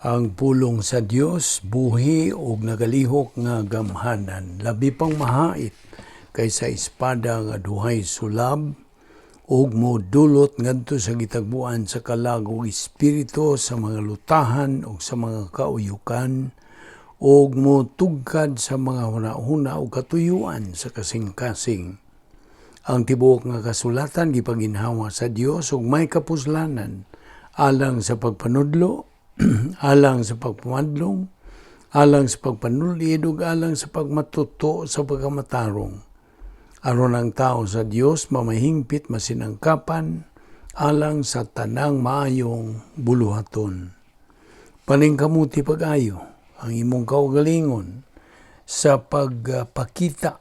Ang pulong sa Dios buhi ug nagalihok nga gamhanan, labi pang mahait kaysa espada nga duhay sulab, ug modulot ngadto sa gitagbuan sa kalag ug espiritu, sa mga lutahan ug sa mga kauyukan, ug motugkad sa mga hunahuna ug katuyuan sa kasing-kasing. Ang tibuok nga kasulatan gipaginhawa sa Dios ug may kapuslanan alang sa pagpanudlo, alang sa pagpamadlong, alang sa pagpanulid ug alang sa pagmatuto sa pagkamatarong, aron ang tao sa Dios mamahingpit, masinangkapan alang sa tanang maayong buluhaton. Paningkamuti pag-ayo ang imong kaugalingon sa pagpakita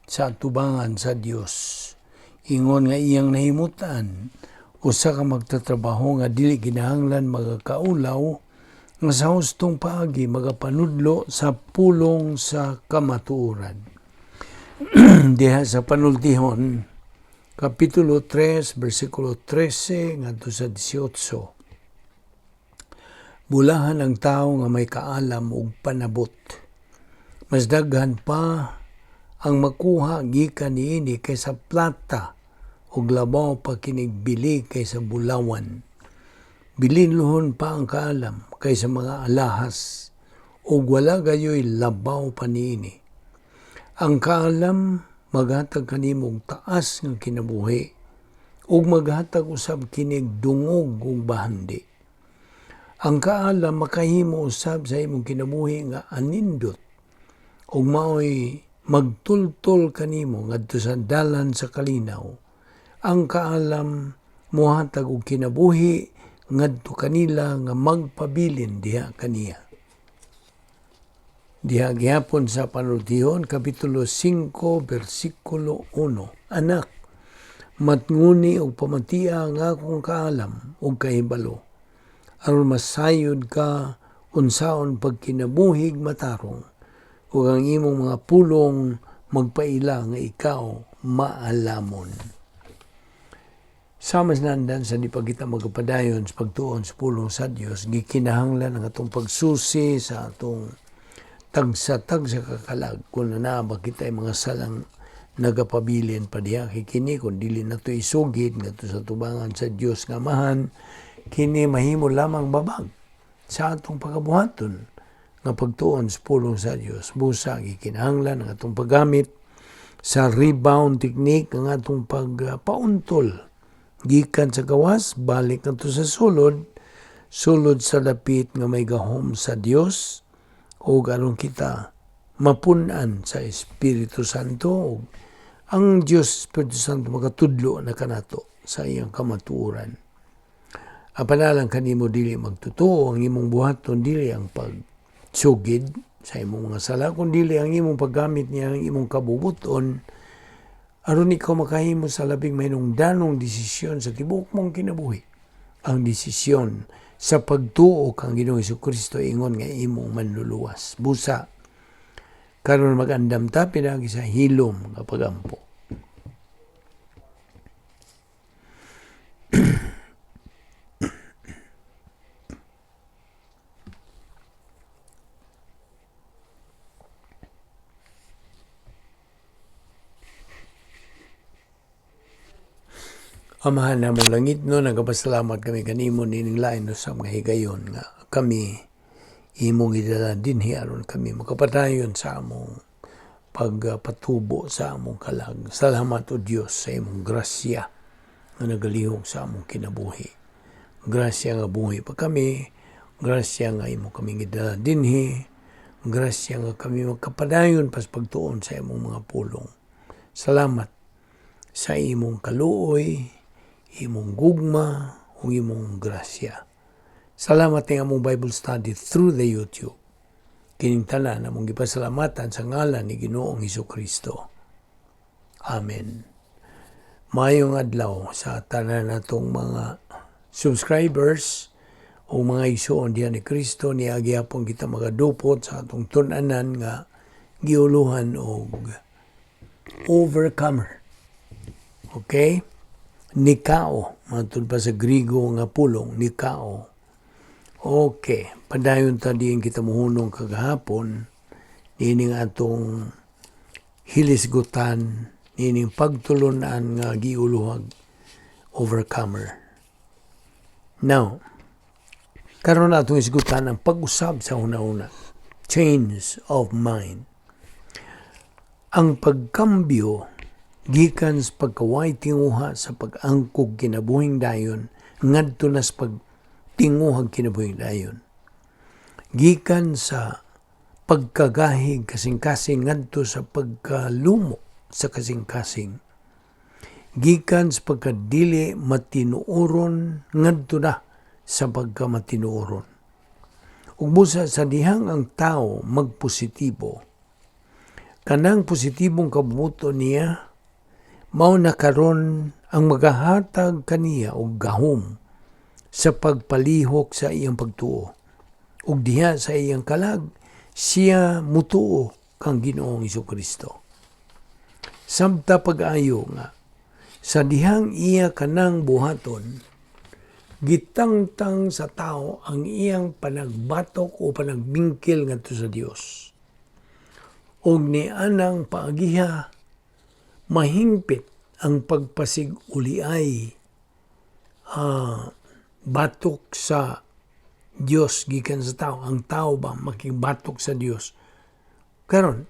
sa atubangan sa Dios, ingon nga iyang nahimutan usa ka magtatrabaho nga dili kinahanglan magakaulaw, nga sa hustong paagi magapanudlo sa pulong sa kamatuoran. Diha sa Panultihon, Kapitulo 3, versikulo 13 ngadto sa 18. Bulahan ang tao nga may kaalam ug panabot. Mas daghan pa ang makuha gikan niini kaysa plata, ug labaw pa kinig bili kaysa bulawan. Bilinhon pa ang kaalam kaysa mga alahas, ug wala gayoy labaw pa niini. Ang kaalam maghatag kanimo og taas nga kinabuhi, ug maghatag usab kinig dungog ug bahandi. Ang kaalam makahimo usab sa imong kinabuhi nga anindot, ug maoy magtultol kanimo ngadto sa dalan sa kalinaw. Ang kaalam mohatag og kinabuhi ngadto kanila nga magpabilin diha kaniya. Diha gihapon sa Panultihon, Kapitulo 5, versikulo 1. Anak, matnguni og pamatia ang akong kaalam ug kahibalo, aron masayod ka unsaon pagkinabuhig matarong, ug ang imong mga pulong magpaila nga ikaw maalamon. Sama sa nandan sa di pa kita magpadayon sa pagtuon sa pulong sa Dios, gikinahanglan ang atong pagsusi sa atong tagsa-tagsa kakalag kung naa ba kita mga salang nagapabilin pa diha, kay kini kung dili nato isugid ngadto sa tubangan sa Dios nga Amahan, kini mahimo lamang babag sa atong pagabuhaton nga pagtuon sa pulong sa Dios. Busa gikinahanglan ang atong paggamit sa rebound technique, ang atong pagpauntol gikan sa gawas balik ngadto sa sulod, sulod sa dapit nga may gahom sa Dios, ug aron kita mapun-an sa Espiritu Santo ug ang Dios Espiritu Santo makatudlo na kanato sa iyang kamatuoran. Apan alang kanimo dili magtotoo ang imong buhaton, dili ang pagsugid sa imong mga sala, kun dili ang imong paggamit niya ang imong kabubuton aron ikaw makahimo sa labing mahinungdanong desisyon sa tibuok mong kinabuhi, ang desisyon sa pagtuo kang Ginoong Kristo ingon nga imong manluluwas. Busa karon mag-andam ta pinaagi sa hilom nga pagampo. Amahan namong langit no, nagapasalamat kami kanimo nining lain sa mga higayon nga kami imong gidala dinhi aron kami makapadayon sa among pagpatubo sa among kalag. Salamat, O Dios, sa imong grasya nga nagalihok sa among kinabuhi. Grasya nga buhi pa kami, grasya nga imo kami gidala dinhi, grasya nga kami makapadayon pas pagtuon sa imong mga pulong. Salamat sa imong kaluoy, imong gugma, ug imong grasya. Salamat ning among Bible study through the YouTube. Kining tanan among gipasalamatan sa ngalan ni Ginoong Kristo. Amen. Maayong adlaw sa tanan natong mga subscribers o mga igsoon diha ni Kristo. Niagi hapon kita magadupot sa atong tun-anan nga giuluhan og overcomer. Okay? Nikao, matud pa sa Grigo nga pulong, nikao. Okay, padayon ta diin kita muhunong kagahapon niining atong hilisgutan niining pagtulunan nga giuluhag "Overcomer". Now, karon atong isgutan ang pag-usab sa huna-huna. Change of mind. Ang pagkambyo gikan sa pagkaway tinguha sa pag-angkog kinabuhing dayon ngadto na sa pagtinguhag kinabuhing dayon. Gikan sa pagkagahig kasing-kasing ngadto sa pagkalumok sa kasing-kasing. Gikan sa pagkadili matinuoron ngadto na sa pagkamatinuoron. Ug busa sa dihang ang tao magpositibo, kanang positibong kabubuto niya mao na karon ang magahatag kaniya og gahom sa pagpalihok sa iyang pagtuo. Ug diha sa iyang kalag, siya mutuo kang Ginoong Kristo. Samta pag-ayo nga sa dihang iya kanang buhaton, gitangtang sa tao ang iyang panagbatok o panagbingkil ngadto sa Dios. Og ni anang paagiha mahingpit ang pagpasig-uliay batok sa Dios gikan sa tao. Ang tao ba makigbatok sa Dios? Karon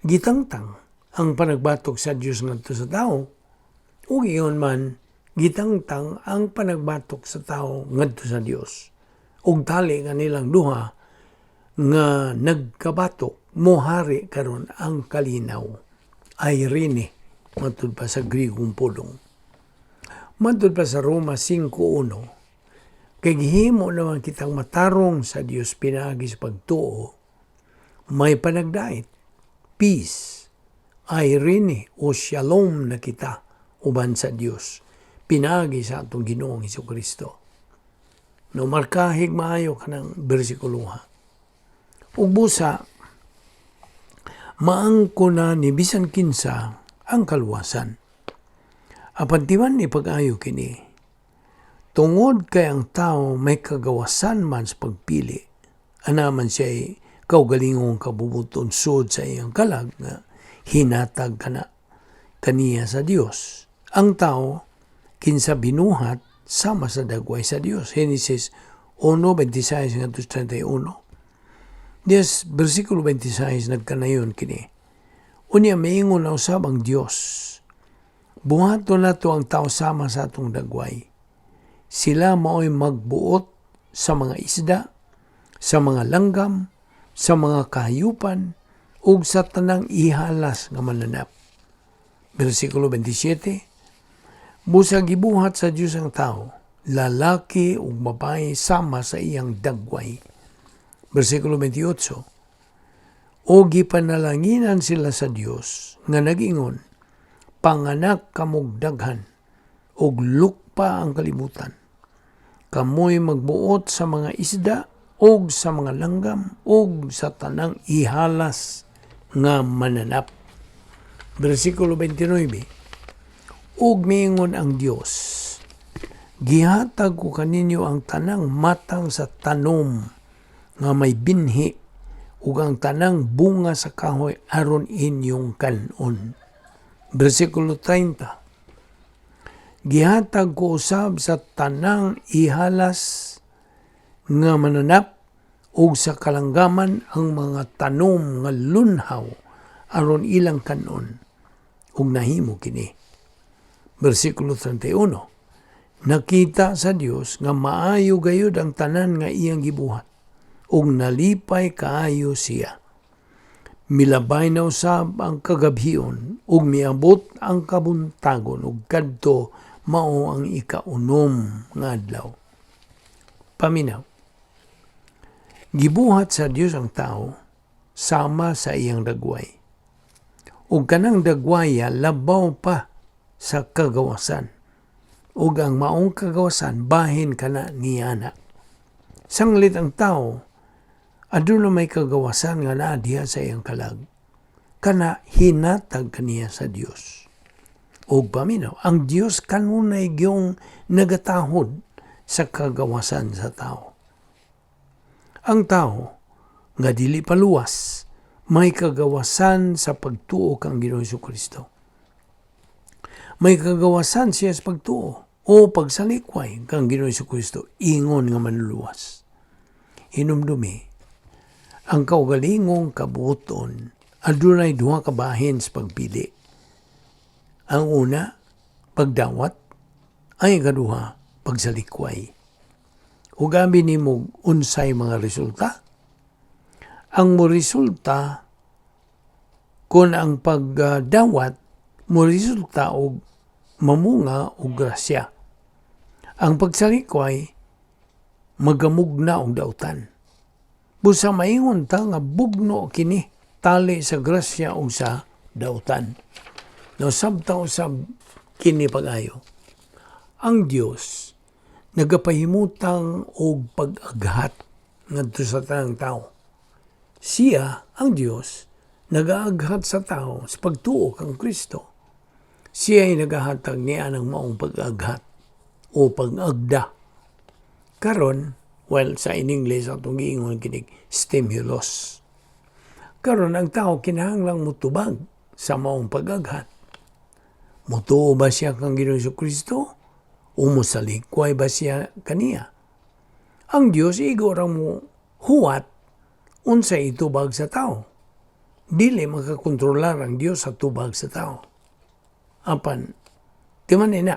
gitangtang ang panagbatok sa Dios ngadto sa tao ug ingon man gitangtang ang panagbatok sa tao ngadto sa Dios. Ug tali kanilang duha nga nagkabatok, mohari karon ang kalinaw, eirene matud pa sa Grigong pulong. Matud pa sa Roma 5.1, kay gihimo naman kitang matarong sa Dios pinaagi sa pagtuo, may panagdait, peace, eirene o shalom na kita uban sa Dios pinaagi sa atong Ginoong Kristo. No, markahig maayo kanang bersikulo ha. Ug busa maangko na ni bisan kinsa ang kaluwasan. Apan timan ni pag-ayo kini, tungod kay ang tao may kagawasan man sa pagpili, ana man siya kaugalingong kabubuton sud sa iyang kalag nga hinatag kana kaniya sa Dios. Ang tao kinsa binuhat sama sa dagway sa Dios. Genesis 1:26 ngadto 31. Yes, versikulo 26 nagkanayon kini. Unya miingon na usab ang Dios, "Buhaton nato ang tao sama sa atong dagway. Sila mao'y magbuot sa mga isda, sa mga langgam, sa mga kahayupan, ug sa tanang ihalas nga mananap." Versikulo 27, Busa gibuhat sa Dios ang tao, lalaki ug babae sama sa iyang dagway. Versikulo 28, O gipanalanginan sila sa Dios nga nagingon, "Panganak kamog daghan, ug lukpa ang kalibutan. Kamoy magbuot sa mga isda, ug sa mga langgam, ug sa tanang ihalas nga mananap." Versikulo 29, Ug miingon ang Dios, "Gihatag ko kaninyo ang tanang matang sa tanom nga may binhi ug ang tanang bunga sa kahoy aron inyong kanon." Versikulo 30, "Gihatag ko usab sa tanang ihalas nga mananap ug sa kalanggaman ang mga tanom nga lunhaw aron ilang kanon." Ug nahimo kini. Versikulo 31. Nakita sa Dios nga maayo gayud ang tanan nga iyang gibuhat ug nalipay kaayo siya. Milabay na usab ang kagabhion ug miabot ang kabuntagon ug kadto mao ang ikaunom nga adlaw. Paminaw. Gibuhat sa Dios ang tao sama sa iyang dagway. Ug kanang dagwaya labaw pa sa kagawasan. Ug ang maong kagawasan bahin kana niana. Sanglit ang tao aduna may kagawasan nga naa diha sa iyang kalag. Kana hinatag kaniya sa Dios. Ug paminaw, ang Dios kanunay gyung nagatahod sa kagawasan sa tao. Ang tao nga dili paluwas may kagawasan sa pagtuo kang Ginoong Kristo. May kagawasan siya sa pagtuo o pagsalikway kang Ginoong Kristo ingon nga manluluwas. Hinumdumi, ang kaugalingong kabuoton adunay duha ka bahin sa pagpili. Ang una, pagdawat, ang ikaduha, pagsalikway. Ug abi nimo unsay mga resulta? Ang mo resulta kung ang pagdawat mo resulta og mamunga og grasya. Ang pagsalikway magamugna og dautan. Busa maingon ta nga bugno kini tali sa grasya o sa dautan. No, sabta usab kini pag-ayo. Ang Dios nagapahimutang og pag-aghat ngadto sa tanang tao. Siya, ang Dios, nagaaghat sa tao sa pagtuo kang Kristo. Siya ay nagahatag niya ng maong pag-aghat o pag-agda. Karon, well, sa in English atong giingon kinig stimulus. Karon, ang tao kinahanglang mutubag sa maong pag-aghat. Mutuo ba siya kang Ginoong Kristo? O mosalikway ba siya kaniya? Ang Dios igo ra mo huwat unsay itubag sa tao. Dili makakontrolar ang Dios sa tubag sa tao. Apan, di man ina,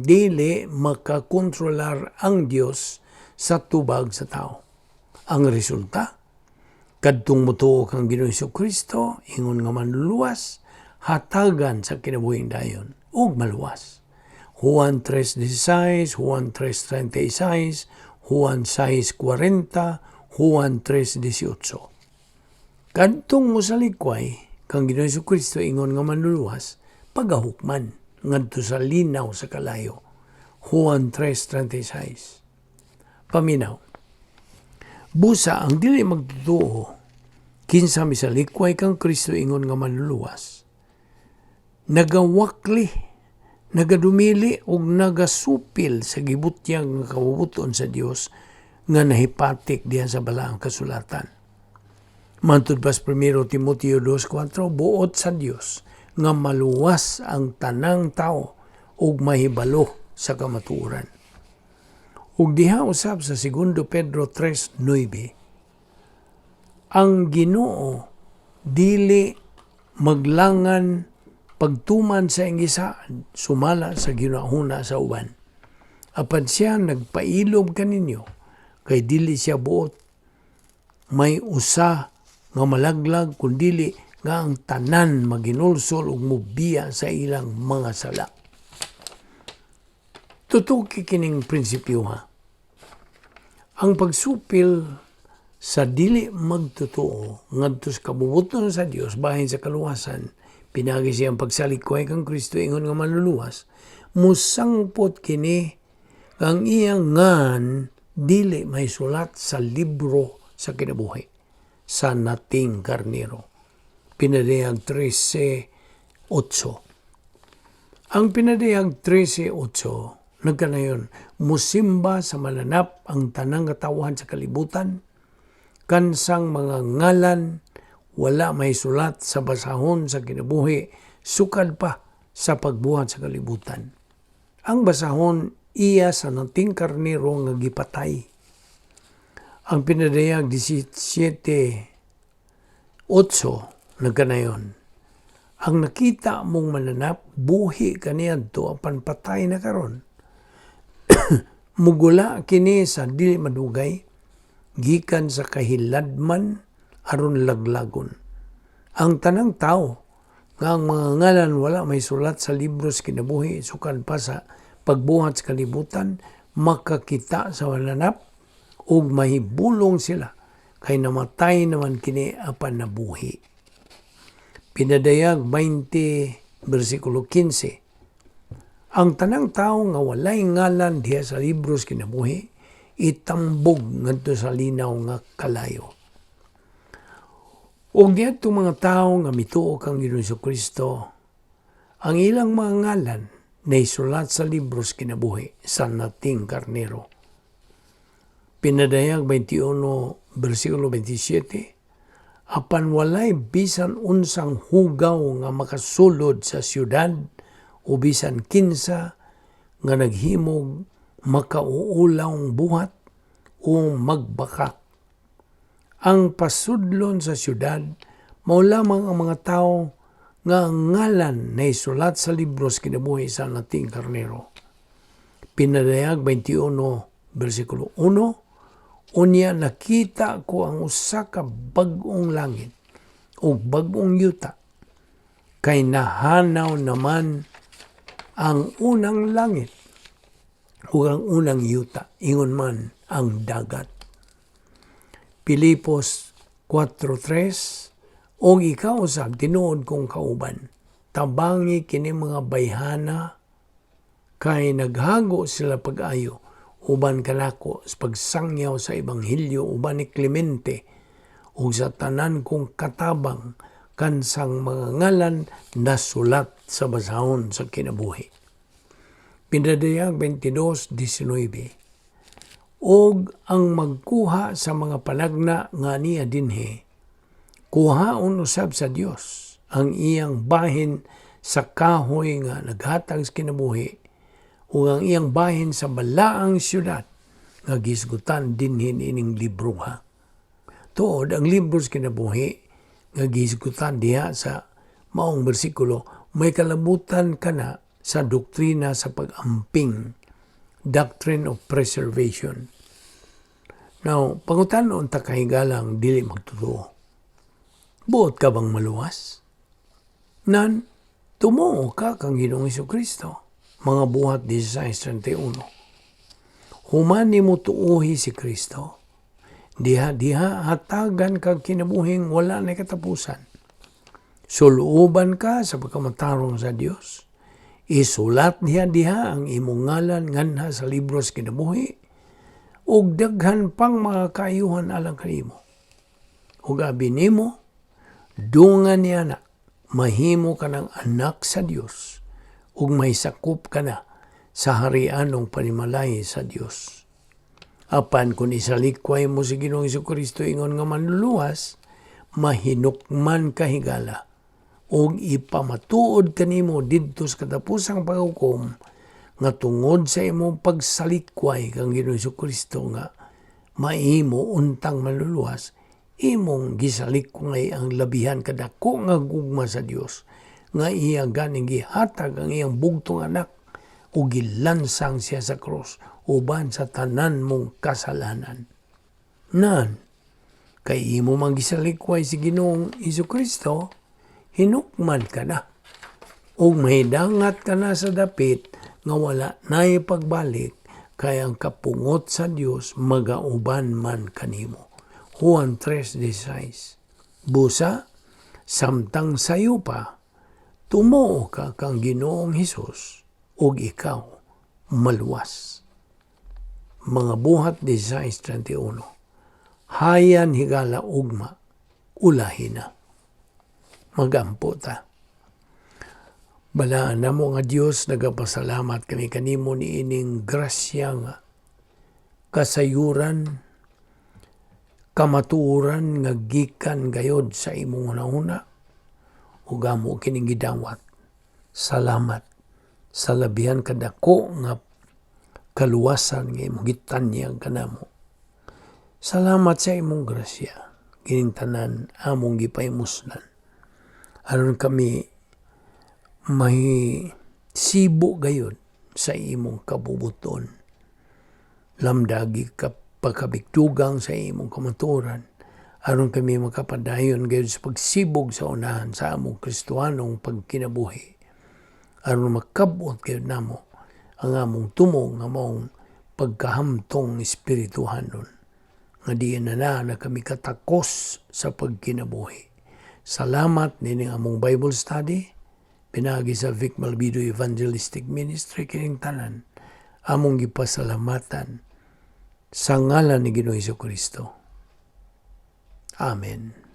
dili makakontrolar ang Dios sa tubag sa tao. Ang resulta, kadtong mutuo kang Ginoong Kristo, ingon nga manluluwas, hatagan sa kinabuhing dayon ug maluwas. Juan 3:16, Juan 3:36, Juan 6:40, Juan 3:18. Kadtong mosalikway kang Ginoong Kristo ingon nga manluluwas, pagahukman ngadto sa linaw sa kalayo. Juan 3:36. Paminaw. Busa ang dili magtutuo kinsa misalikway kang Kristo ingon nga manluluwas, nagawakli, nagadumili ug nagasupil sa gibutyag nga kabubut-on sa Dios nga nahipatik diha sa Balaang Kasulatan. Matud pa sa 1 Timoteo 2:4, buot sa Dios nga maluwas ang tanang tao ug mahibalo sa kamatuoran. Ug diha usab sa 2 Pedro 3:9, ang Ginoo dili maglangan pagtuman sa iyang gisaad sumala sa ginahuna sa uban. Apan siya nagpailob kaninyo kay dili siya buot may usa nga malaglag, kundili nga ang tanan maginulsol ug mubiya sa ilang mga sala. Tutuki kining prinsipyo ha. Ang pagsupil sa dili magtotoo ngadto sa kabubuton sa Dios bahin sa kaluwasan pinagi siyang pagsalikway kang Kristo ingon nga manluluwas, musangpot kini ang iyang ngan dili may sulat sa libro sa kinabuhi sa Nating Karnero. Pinadayag 13:8. Ang Pinadayag 13:8 nagkanayon, musimba sa mananap ang tanang katawan sa kalibutan kansang mga ngalan wala may sulat sa basahon sa kinabuhi sukad pa sa pagbuhat sa kalibutan. Ang basahon iya sa Nating Karnero nga gipatay. Ang Pinadayag 17:8 nagkanayon, ang nakita mong mananap buhi kaniadto apan patay na karon. Mugula kini sa dili madugay gikan sa kahiladman aron laglagon. Ang tanang tao nga ang mga ngalan wala may sulat sa libro sa kinabuhi sukad pa sa pagbuhat sa kalibutan makakita sa mananap ug mahibulong sila kay namatay naman kini apan nabuhi. Pinadayag 20 versikulo 15. Ang tanang tao nga walay ngalan diha sa libro sa kinabuhi itambog ngadto sa linaw nga kalayo. Ug niadtong mga tawo nga mituo kang Ginoong Kristo, ang ilang mga ngalan naisulat sa libro sa kinabuhi sa Nating Karnero. Pinadayag 21, versikulo 27, apan walay bisan unsang hugaw nga makasulod sa siyudad o bisan kinsa nga naghimog makauulawng buhat o magbakak. Ang pasudlon sa siyudad mao lamang ang mga tawo nga ang ngalan na isulat sa libro sa kinabuhi sa Nating Karnero. Pinadayag 21, versikulo 1, unya nakita ko ang usa ka bag-ong langit ug bag-ong yuta, kay nahanaw naman ang unang langit ug ang unang yuta, ingon man ang dagat. Pilipos 4:3, ug ikaw usab, tinuod kong kauban, tabangi kini mga bayhana kay naghago sila pag-ayo uban kanako sa pagsangyaw sa ebanghelyo uban ni Clemente ug sa tanan kong katabang kansang mga ngalan nasulat sa basahon sa kinabuhi. Pinadayag 22:19, ug ang magkuha sa mga panagna nga niya dinhi, kuhaon usab sa Dios ang iyang bahin sa kahoy nga naghatag sa kinabuhi ug ang iyang bahin sa balaang siyudad nga gisgutan dinhi ining libroha. Tuod, ang libro sa kinabuhi nga gisgutan diha sa maong bersikulo may kalabutan kana sa doktrina sa pag-amping, doctrine of preservation. Now, pangutan-on ta, kahigalang dili magtotoo. Buot ka bang maluwas? Nan, tumuo ka kang Ginoong Kristo. Mga Buhat 16:31. Human nimo tuuhi si Kristo, diha diha hatagan kag kinabuhing wala na katapusan. Suluoban ka sa pagkamatarong sa Dios. Isulat diha diha ang imong ngalan nganha sa libro sa kinabuhi ug daghan pang mga kaayuhan alang kanimo. Ug abi nimo, dungan niya na mahimo ka ng anak sa Dios ug may sakop ka na sa harianong panimalay sa Dios. Apan kung isalikway mo si Ginoong Kristo ingon nga manluluwas, mahinukman ka, higala, ug ipamatuod kanimo didto sa katapusang paghukom nga tungod sa imong pagsalikway kang Ginoong Kristo nga maimo untang manluluwas, imong gisalikway ang labihan kadako nga gugma sa Dios nga iya ganing gihatag ang iyang bugtong anak ug gilansang siya sa krus uban sa tanan mong kasalanan. Nan, kay imo man gisalikway si Ginoong Kristo, hinukman ka na. Ug mahidangat ka na sa dapit nga wala nay pagbalik kay ang kapungot sa Dios magauban man kanimo. Juan 3:16. Busa, samtang sayo pa, tumuo ka kang Ginoong Hesus ug ikaw maluwas. Mga Buhat 16:31. Hayan, higala, ugma, ulahi na. Magampo ta. Balaan namo nga Dios, nagapasalamat kami kanimo ni ining grasya nga kasayuran, kamatuoran nga gikan gayod sa imong hunahuna ug amo kining gidawat. Salamat sa labihan kadako nga kaluwasan nga imong gitanyag kanamo. Salamat sa imong grasya. Kining tanan among gipahimuslan aron kami may sibo gayod sa imong kabubuton. Lamdagi ka pagkabigtugang sa imong kamatuoran aron kami makapadayon gayud sa pagsibog sa unahan sa among Kristohanong pagkinabuhi, aron makabot gayud namo ang among tumong nga maong pagkahamtong espirituhanon nga diin na na, na kami katakos sa pagkinabuhi. Salamat nining among Bible study pinaagi sa Vic Malvido Evangelistic Ministry. Kining tanan among gipasalamatan sa ngalan ni Ginoong Kristo. Amen.